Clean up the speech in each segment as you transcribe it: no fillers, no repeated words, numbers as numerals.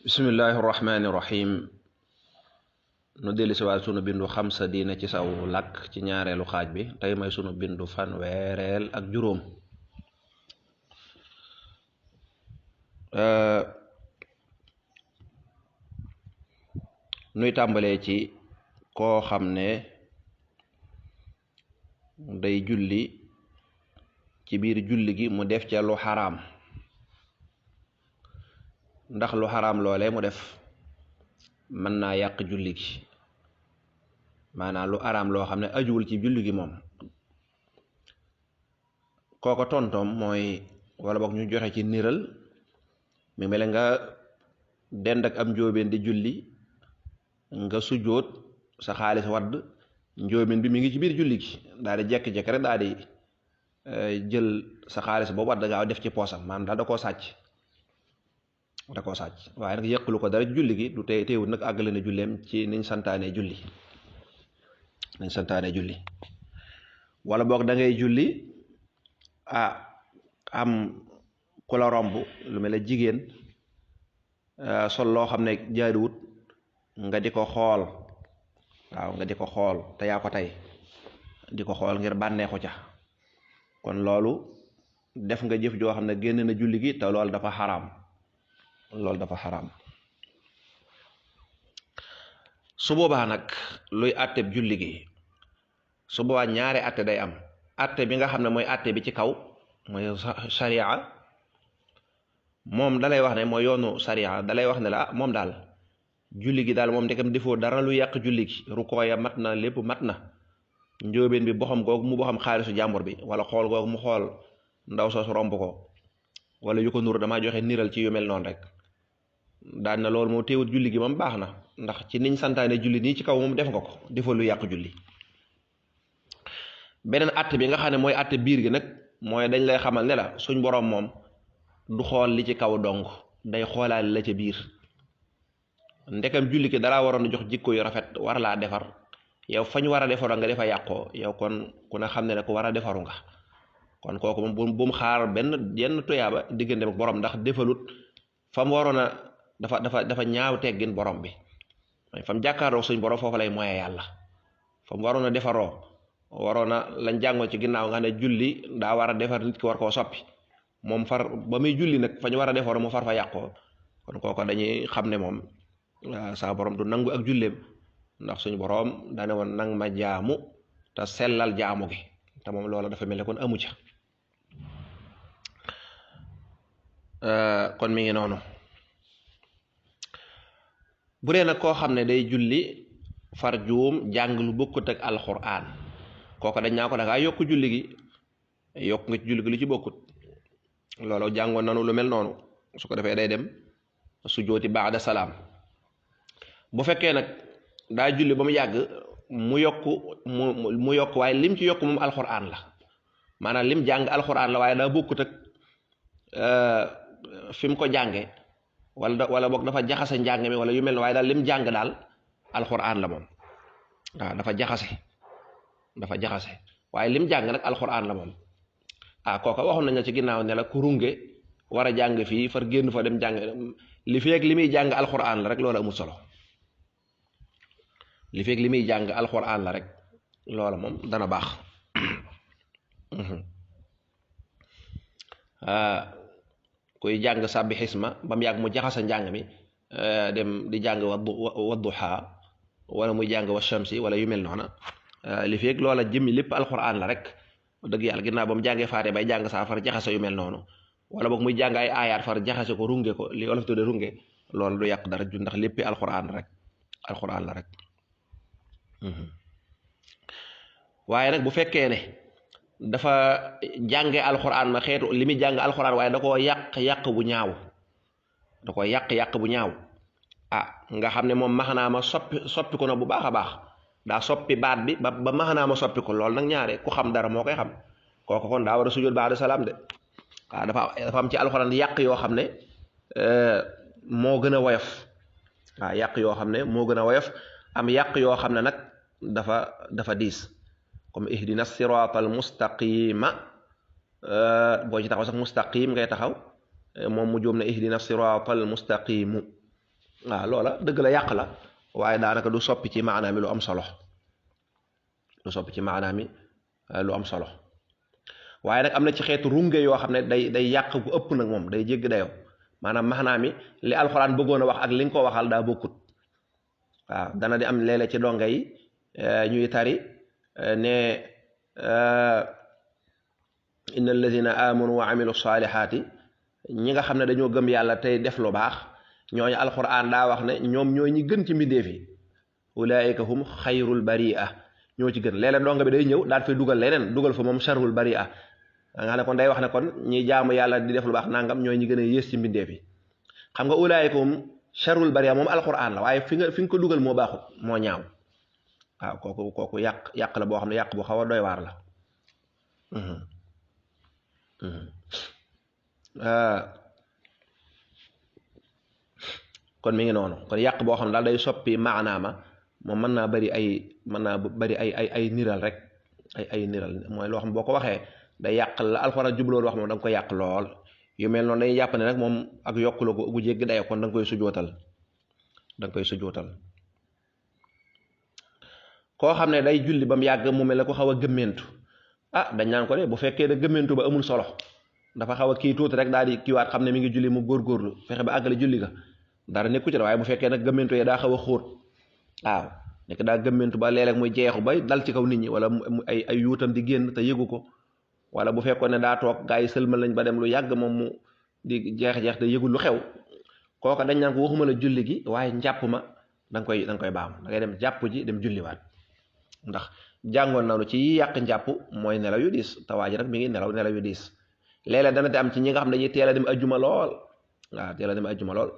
bismillahi irrahmani irrahim nu dellu si waat sunu bindu xam sa diine ci saw làkk ci ñaareelu xaaj bi tey may sunu bindu fanweereel ak juróom. nuy tàmbalee ci koo xam ne day julli ci biir julli gi mu def ca lu xaraam, ndax lu xaraam loolee mu def mën naa yàq julli gi, maanaam lu araam loo xam ne ajuwul ci julli gi moom. kooko tontoom mooy, wala boog ñu joxe ci niral mi mel nga dend ak am njóobeen di julli nga sujjóot sa xaalis wadd, njóobeen bi mi ngi ci biir julli gi daal di jekki-jekki rek daal di jël sa xaalis boobu wadd gaaw def ci poosam, maanaam daal da koo sàcc waaye nag yëqlu ko dara julli gi du tey teewul nag àggale na julleem ci niñ santaane julli. wala boog da ngay julli am ku la romb lu mel ne jigéen sol loo xam ne jaaduwut nga di ko xool, nga di ko xool te yaa ko tey di ko xool ngir bànneexu ca, kon loolu def nga jëf joo xam ne génn na julli gi te loolu dafa xaraam. su boobaa nag luy àtteb julli gi, su boobaa ñaari àtte day am. àtte bi nga xam ne mooy àtte bi ci kaw mooy sharia, moom dalay wax ne mooy yoonu sharia, dalay wax ne la moom daal julli gi daal moom ndekam defoo dara lu yàq julli gi, rukoo ya mat na, lépp mat na, njóobeen bi boxam googu mu boxam xaalisu jàmbur bi, wala xool googu mu xool ndaw soosu romb ko, wala yu ko nur, damaa joxe niral ci yu mel noonu rek, daan na loolu moo teewut julli gi moom baax na, ndax ci niñ santaane julli nii ci kaw moom def nga ko, defoo lu yàq julli. beneen àtte bi nga xam ne mooy àtte biir gi nag, mooy dañ lay xamal ne la suñ boroom moom du xool li ci kaw dong, day xoolaale la ca biir. ndekam julli ki dalaa waroon a jox jikko yu rafet, war laa defar, yow fañ war a defaroo nga defa yàqoo, yow kon ku ne xam ne ku war a defaru nga, kon kooku moom bu mu xaar yenn tuyaaba diggante ak borom, ndax defalut fa mu waroon a dafa ñaaw teggin borom bi, fa mu jàkkaaroo suñ borom foofu lay moye yàlla. fa mu waroon a defaroo, waroon a lañ jàngoo ci ginnaaw nga ne julli daa war a defar nit ki war koo soppi, moom far ba muy julli nag fañ war a defaroo mu far fa yàqoo, kon kooku dañuy xam ne moom saa borom du nangu ak julleem, ndax suñu borom daane woon nang ma jaamu te sellal jaamu gi, te moom loola dafa mel ne kon amu ca. kon mi ngi noonu. bu dee nag koo xam ne day julli far juum jàng lu bokkut ak alxuraan, kooku dañ naa ko da ngaa yokk julli gi, yokk nga ci julli gi lu ci bokkut. loolu jàngoon nanu lu mel noonu, su ko defee day dem sujjooti baada salaam. bu fekkee nag daa julli ba mu yàgg mu yokk waaye lim ci yokk moom alxuraan la, maanaam lim jàng alxuraan la waaye daa bokkut ak fi mu ko jànge, wala boog dafa jaxase njàng mi wala yu mel ne, waaye daal lim jàng daal alxuraan la moom. dafa jaxase waaye lim jàng nag alxuraan la moom. kooka waxoon nañ la ci ginnaaw ne la ku runge war a jàng fii far génn fa dem jàng, li feeg li muy jàng alxuraan la rek loola amul solo. li feeg li muy jàng alxuraan la rek loola moom dana baax. kuy jàng sàbbi xisma ba mu yàgg mu jaxasa njàng mi, dem di jàng wadduha wala muy jàng wa shamsi wala yu mel noona, li feeg loola jëmmi lépp alxuraan la rek dëgg yàlla, ginnaaw ba mu jàngee faate bay jàng saa far jaxase yu mel noonu, wala boog muy jàng ay aayaat far jaxase ko runge ko, li olof tudde runge, loolu du yàq dara ju, ndax léppi alxuraan la rek. waaye nag bu fekkee ne dafa jànge alxuraan ma xeetu li muy jàng alxuraan waaye da koo yàq bu ñaaw, nga xam ne moom maxanaa ma soppi ko na bu baax a baax, daa soppi baat bi ba maxanaa ma soppi ko, loolu nag ñaare ku xam dara moo koy xam, kooku kon daa war a sujjóot baada salaam de. dafa am ci alxuraan yàq yoo xam ne moo gën a woyof, yàq yoo xam ne moo gën a woyof, am yàq yoo xam ne nag dafa diis, comme ihdina siraatal mustaqima, boo ci taxaw sax mustaqim ngay taxaw, moom mu jóom ne ihdina siraatal mustaqimu, waaw loola dëgg la yàq la waaye daanaka du soppi ci maanaam mi lu am solo du soppi ci maanaam mi lu am solo waaye nag am na ci xeetu runge yoo xam ne day yàq gu ëpp nag moom day jégg dayoo maanaam maanaam mi li alxuraan bëggoon a wax ak li nga ko waxal daa bokkut waaw dana di am léeg-léeg ci donga yi ñuy tari ne inna alladina amanu wa amilu salihaati ñi nga xam ne dañoo gëm yàlla tey def lu baax ñooñu alxuraan daa wax ne ñoom ñooy ñi gën ci mbindeef yi ulaika hum xayrul baria ñoo ci gën léeg-léeg donga bi day ñëw daal fay dugal leneen dugal fa moom sharrul baria nga xam ne kon day wax ne kon ñi jaamu yàlla di def lu baax nangam ñooy ñi gën a yées ci mbindeef yi xam nga ulaayika hum sharrul bariya moom alquran la waaye fi nga ko dugal moo baaxut moo ñaaw waaw kooku yàq la boo xam ne yàq bu xaw a doy waar la kon mi ngi noonu kon yàq boo xam ne daal day soppi maanaama moom mën naa bari ay niral rek ay niral mooy loo xam boo ko waxee day yàq la alxuraan jubloon wax moom da nga koy yàq lool yu mel noonu dañuy jàpp ne nag moom ak yokku la gu jéggi dayo kon da nga koy sujootal koo xam ne day julli ba mu yàgg mu mel ne ko xaw a gëmmentu dañ naan ko de bu fekkee ne gëmmentu ba amul solo dafa xaw a kii tuuti rek daal di kiiwaat xam ne mi ngi julli mu góorgóorlu fexe ba àggale julli ga dara nekku ci waaye bu fekkee nag gëmmentu yi daa xaw a xóot waaw nekk daa gëmmentu ba léeg-léeg muy jeexu bay dal ci kaw nit ñi wala ay yuutam di génn te yëgu ko wala bu fekkoon ne daa toog gaa yi sëlmal lañ ba dem lu yàgg moom mu di jeex te yëgul lu xew kooka dañ naan ko waxuma la julli gi waaye njàpp ma da nga koy baam da ngay dem jàpp ji dem julliwaat ndax jàngoon nañu ci yàq njàpp mooy nelaw yu diis te waa ji nag mi ngi nelaw yu diis léeg-léeg dana te am ci ñi nga xam ne dañuy teel a dem ajjuma lool waaw teel a dem ajjuma lool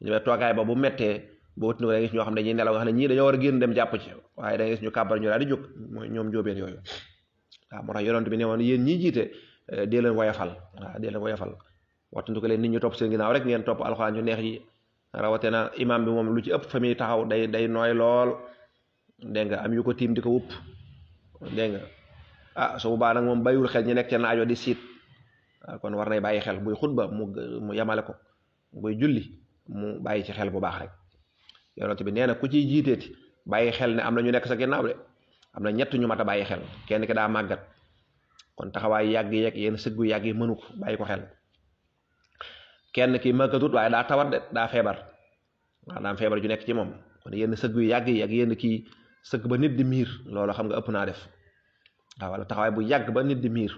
ñu toogaay ba bu mettee boo wut ni ko da gis ñoo xam ne dañuy nelaw nga xam ne ñii dañoo war a génn dem jàpp ci waaye da ngay gis ñu kàbbar ñu daal di jóg mooy ñoom jóobeen yooyu waaw moo tax yonent bi ne woon yéen ñii jiite dee leen woyafal wattandu ko leen nit ñu topp seen ginnaaw rek ngeen topp alxuraan ñu neex yi rawate na imam bi moom lu ci ëpp fa muy taxaw day nooy lool dégg nga am yu ko tiim di ko wupp dégg nga su boobaa nag moom bàyyiwul xel ñu nekk ca naajo di siit kon war nay bàyyi xel buy xutba mu yamale ko buy julli mu bàyyi ci xel bu baax rek yonent bi nee na ku ciy jiiteeti bàyyi xel ne am na ñu nekk sa ginnaaw de am na ñett ñu mat a bàyyi xel kenn ki daa màggat kon taxawaay yàgg yeeg yenn sëggu yàgg yi mënu ko bàyyi ko xel kenn ki màggatut waaye daa tawat de daa feebar waaw daa am feebar ju nekk ci moom kon yenn sëggu yàgg yi ak yenn kii sëgg ba nit di miir loolu xam nga ëpp naa def waaw wala taxawaay bu yàgg ba nit di miir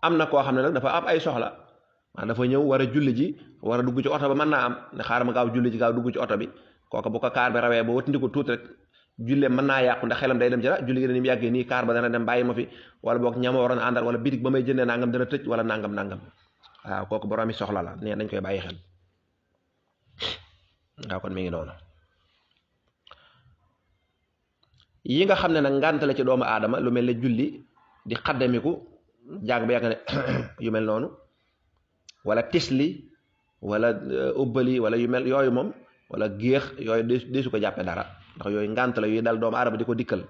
am na koo xam ne nag dafa am ay soxla waaw dafa ñëw war a julli ji war a dugg ci oto ba mën naa am ne xaaral ma gaaw julli ji gaaw dugg ci oto bi kooka bu ko kaar bi rawee ba wëttandi ko tuuti rek jullee mën naa yàqu ndax xelam day dem ci julli gi ni mu yàggee nii kaar ba dana dem bàyyi ma fi wala boog ñama waroon a àndal wala bitig ba may jëndee nangam dana tëj wala nangam waaw kooku borom mi soxla la nee nañ koy bàyyi xel waaw kon mi ngi noonu yi nga xam ne nag ngànt la ci doomu aadama lu mel ne julli di xaddamiku jàng ba yàgg ne yu mel noonu wala tisli wala ubbali wala yu mel yooyu moom wala géex yooyu deesu ko jàppe dara ndax yooyu ngànt la yuy dal doomu aadama di ko dikkal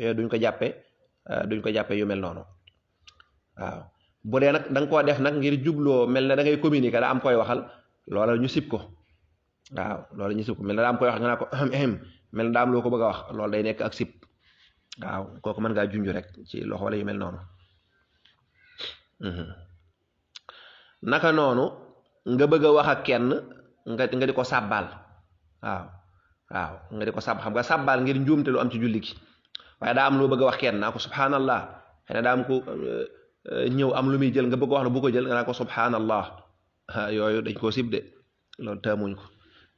yooyu duñ ko jàppe yu mel noonu waaw bu dee nag da nga koo def nag ngir jubloo mel ne da ngay communiquer daa am koy waxal loola ñu sib ko waaw loolu ñu sib ko mel ne daa am koy wax nga naa ko mel ne daa am loo ko bëgg a wax loolu day nekk ak sib waaw kooku mën ngaa junj rek ci loxo wala yu mel noonu naka noonu nga bëgg a wax ak kenn nga di ko sàbbaal waaw nga di ko sàbb xam nga sàbbaal ngir njuumte lu am ci julli gi waaye daa am loo bëgg a wax kenn naa ko subhanallah xëy na daa am ko ñëw am lu muy jël nga bëgg wax na bu ko jël nga naa ko subhanallah yooyu dañ koo sib de loolu taamuñ ko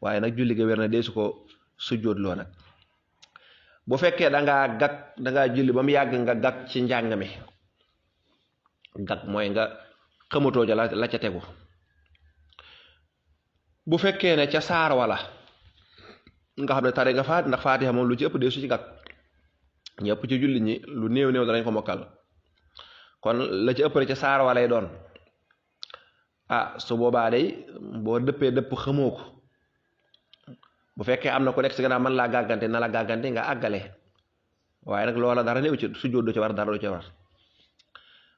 waaye nag julli ga wér na dee su ko sujjóotloo nag bu fekkee dangaa julli ba mu yàgg nga gàgg ci njàng mi gàgg mooy nga xamatoo ja la ca tegu bu fekkee ne ca saar wala nga xam ne tare nga faat ndax faatiha moom lu ci ëpp dee su ci gàgg ñëpp ci julli ñi lu néew danañ ko mokkal kon la ci ëpp rek ca saar walay doon su boobaa day boo dëppee dëpp xamoo ko bu fekkee am na ku nekk si gannaaw mën laa gàggante na la gàggante nga àggale waaye nag loola dara néew ci sujjóot du ci war dara du ci war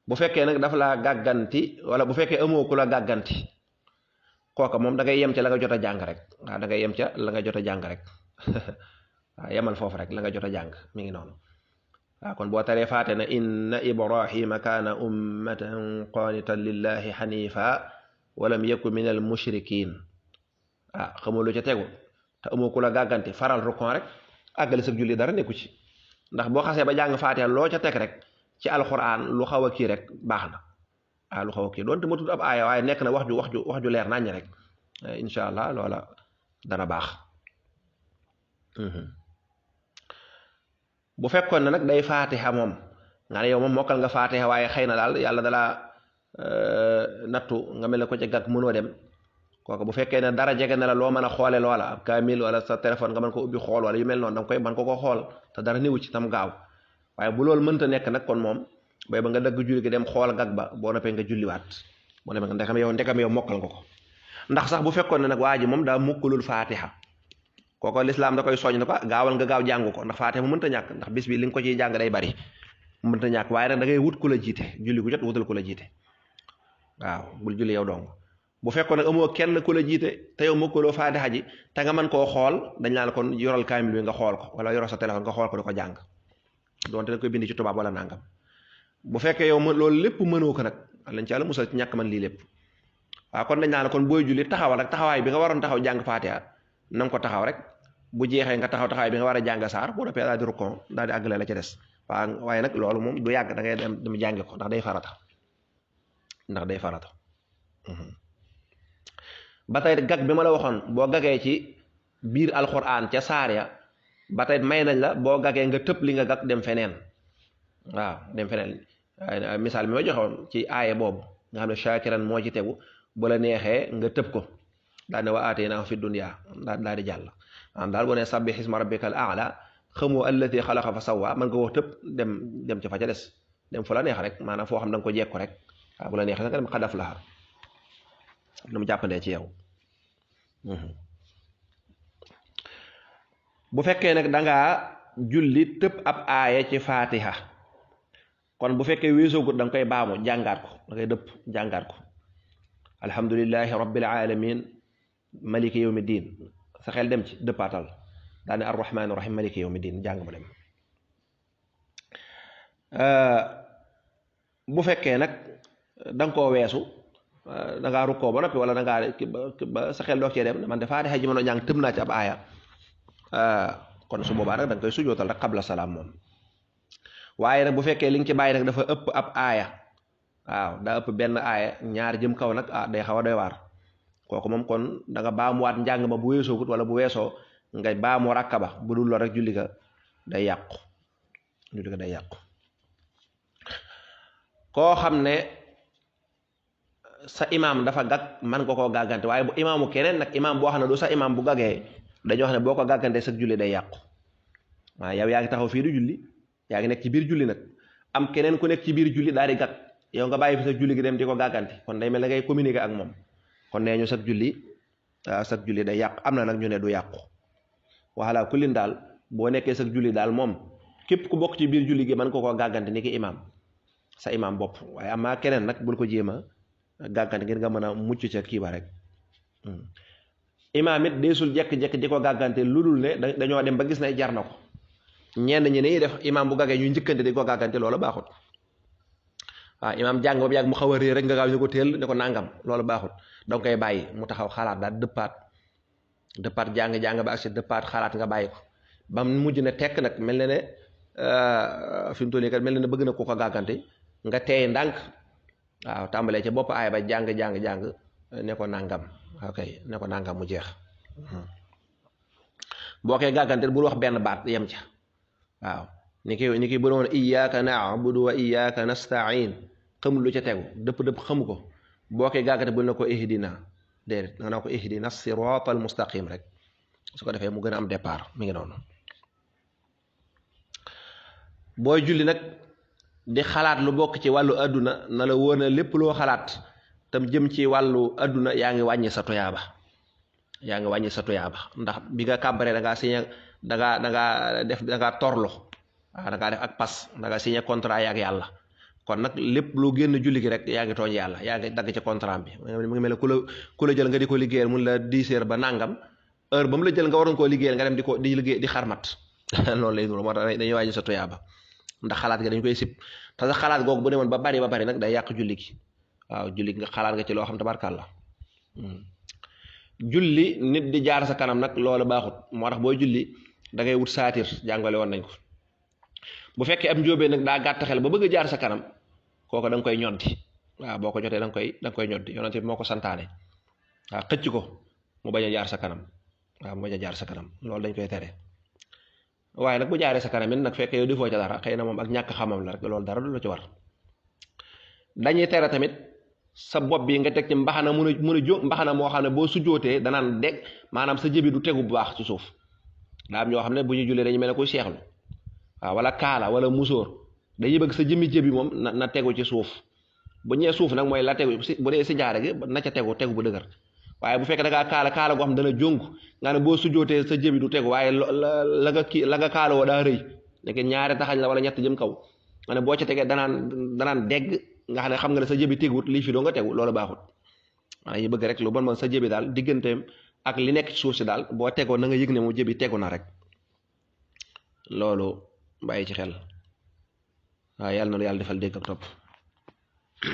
bu fekkee nag dafa laa gàgganti wala bu fekkee amoo ku la gàgganti kooka moom da ngay yem ca la nga jot a jàng rek waaw da ngay yem ca la nga jot a jàng rek waaw yemal foofu rek la nga jot a jàng mi ngi noonu waaw kon boo taree faate na inna ibrahima kaana ummatan qanitan lillahi xanifa walam yaku min al mushrikin xamoo lu ca tegu te amoo ku la gàggante faral rukon rek àggale sa julli dara nekku ci ndax boo xasee ba jàng faatiha loo ca teg rek ci alquran lu xaw a kii rek baax na lu xaw a kii doonte ma tudd ab aaya waaye nekk na wax ju leer naññ rek incha allah loola dana baax bu fekkoon ne nag day faatiha moom nga ne yow moom mokkal nga faatiha waaye xëy na daal yàlla dalaa nattu nga mel ne ko ca gàgg mënoo dem kooku bu fekkee ne dara jege na la loo mën a xoole loola ab kaamil wala sa téléphone nga mën ko ubbi xool wala yu mel noonu danga koy mën ko xool te dara néewu ci tam gaaw waaye bu loolu mënta nekk nag kon moom bay ba nga dagg julli gi dem xool gàgg ba boo noppee nga julliwaat boo noppee ndekam yow mokkal nga ko ndax sax bu fekkoon ne nag waa ji moom daa mukkulul faatiha kooko lislaam da koy soññ ne ko gaawal nga gaaw jàng ko ndax faatiha mu mënta ñàkk ndax bis bi li nga ko ciy jàng day bari mënta ñàkk waaye nag da ngay wut ku la jiite julli gu jot wutal ku la jiite waaw bul julli yow dong bu fekkoon nag amoo kenn ku la jiite te yow mokkaloo faatiha ji te nga mën koo xool dañ naan kon yoral kaamil bi nga xool ko wala yoral sa téléphone nga xool ko di ko jàng donte da koy bind ci tubaab wala nangam bu fekkee yow loolu lépp mënoo ko nag lañ ci yàlla musal ci ñàkk man lii lépp waaw kon dañ naan kon booy julli taxawal rek taxawaay bi nga waroon taxaw jàng faatiha na nga ko taxaw rek bu jeexee nga taxaw taxawaay bi nga war a jàng saar boo noppee daal di rukkon daal di àggale la ca des waaye nag loolu moom du yàgg da ngay dem jàngi ko ndax day farata ba tey gag bi ma la waxoon boo gagee ci biir alxuraan ca saar ya ba tey may nañ la boo gagee nga tëb li nga gag dem feneen waaw dem feneen misaal mi ma joxoon ci aaye boobu nga xam ne shakiran moo ci tegu bu la neexee nga tëb ko daal ne wa aataynaahu fi dunya daal di jàll daal boo ne sabbih isma rabbikal a'la xamoo allati xalaqa fa sawwa mën nga wax tëb dem ca fa ca des dem fu la neex rek maanaam foo xam da nga ko jekku rek waaw bu la neexee nga dem xadaf laha nu mu jàppandee ci yow bu fekkee nag dangaa julli tëb ab aaya ci faatiha kon bu fekkee weesoogut da nga koy baamu jàngaat ko da ngay dëpp jàngaat ko alhamdulillahi rabbil alamin maliki yawmi diin sa xel dem ci dëppaatal daane arrahmaani rahim maliki yawmi diin jàng mu dem bu fekkee nag da nga koo weesu da ngaa rukkoo ba noppi wala da ngaa ba sa xel doog cee dem man de faatiha ji ma doon jàng tëb naa ci ab aaya kon su boobaa nag da nga koy sujootal rek qabla salaam moom waaye nag bu fekkee li nga ci bàyyi nag dafa ëpp ab aaya waaw daa ëpp benn aaya ñaar jëm kaw nag day xaw a doy waar kooku moom kon da nga baamuwaat njàng ma bu weesoogut wala bu weesoo nga baamu rakka ba bu dul lool rek julli ga day yàqu koo xam ne sa imaam dafa gag man nga koo gàggante waaye bu imaamu keneen nag imaam boo xam ne du sa imaam bu gaggee dañoo xam ne boo ko gàggante sa julli day yàqu waaw yow yaa ngi taxaw fii di julli yaa ngi nekk ci biir julli nag am keneen ku nekk ci biir julli daal di gag yow nga bàyyi fi sa julli gi dem di ko gàggante kon day mel ne ngay communiquer ak moom kon nee ñu sag julli day yàqu am na nag ñu ne du yàqu waxalaa kullin daal boo nekkee sag julli daal moom képp ku bokk ci biir julli gi mën ko koo gàggante ni ki imaam sa imaam bopp waaye amaa keneen nag bul ko jéem a gàggante ngir nga mën a mucc ca kii ba rek imaam it deesul jekk-jekk di ko gàggante lu dul ne dañoo dem ba gis ne jar na ko ñenn ñi ne def imaam bu gaggee ñu njëkkante di ko gàggante loolu baaxut waaw imaam jàng ba yàgg mu xaw a réer rek nga gaaw ñu ko teel ne ko nangam loolu baaxut danga koy bàyyi mu taxaw xalaat daal dëppaat jàng ba agsi dëppaat xalaat nga bàyyi ko ba mu mujj ne tekk nag mel ne fi mu toll nii kat mel ne bëgg na ko gàggante nga teey ndànk waaw tàmbalee ca bopp aaya ba jàng ne ko nangam ok ne ko nangam mu jeex boo koy gàggante bul wax benn baat yem ca waaw ni ki bu doon iyyaka na'budu wa iyyaka nasta'in xamul lu ca tegu dëpp xamu ko boo koy gàggante bul na ko ihdina déedéet nga naa ko ihdina siratal mustaqim rek su ko defee mu gën a am départ mi ngi noonu booy julli nag di xalaat lu bokk ci wàllu adduna na la wóor na lépp loo xalaat tam jëm ci wàllu adduna yaa ngi wàññi sa tuyaaba ndax bi nga kàbbaree da ngaa signé da ngaa torlo waaw da ngaa def ak pas da ngaa signé contrat yi ak yàlla kon nag lépp lu génn julli gi rek yaa ngi tooñ yàlla yaa ngi dagg ci contrat bi mu ngi mel ne ku la jël nga di ko liggéeyal mun la 10 heures ba nangam heure ba mu la jël nga waroon koo liggéeyal nga dem di liggéey di xarmat loolu lay nuru moo tax dañuy wàññi sa tuyaaba ndax xalaat gi dañ koy sib te sax xalaat googu bu demoon ba bari nag day yàq julli gi waaw julli nga xalaat nga ci loo xam tabarkàlla julli nit di jaar sa kanam nag loolu baaxut moo tax booy julli da ngay wut saatir jàngale woon nañ ko bu fekkee am njóobee nag daa gàtt xel ba bëgg a jaar sa kanam kooku da nga koy ñoddi waaw boo ko jotee da nga koy ñoddi yonente bi moo ko santaane waaw xëcc ko mu bañ a jaar sa kanam waaw mu bañ a jaar sa kanam loolu dañ koy tere waaye nag bu jaaree sa kanam it nag fekkee yow defoo ca dara xëy na moom ak ñàkk xamam la rek loolu dara du la ci war dañuy tere tamit sa bopp bi nga teg ci mbaxana mun a jó mbaxana moo xam ne boo sujjootee danaan dégg maanaam sa jëbi du tegu bu baax ci suuf daa am ñoo xam ne bu ñu jullee dañu mel ne kuy seexlu waaw wala kaala wala musóor dañuy bëgg sa jëmmi jëbi moom na tegu ci suuf bu ñëwee suuf nag mooy la tegu bu dee si jaare gi na ca tegu bu dëgër waaye bu fekkee da ngaa kaala goo xam dana jónk nga ne boo sujjootee sa jëbi du tegu waaye la nga kaala woo daa rëy nekk ñaari taxañ la wala ñett jëm kaw nga ne boo ca tegee danaan dégg nga xam ne xam nga ne sa jëbi tegut lii fi doo nga tegu loolu baaxut maanaam yi bëgg rek lu bon man sa jëbi daal digganteem ak li nekk ci suuf si daal boo tegoo na nga yëg ne mu jëbi tegu na rek loolu bàyyi ci xel waaw yàlla na yàlla defal dégg ak topp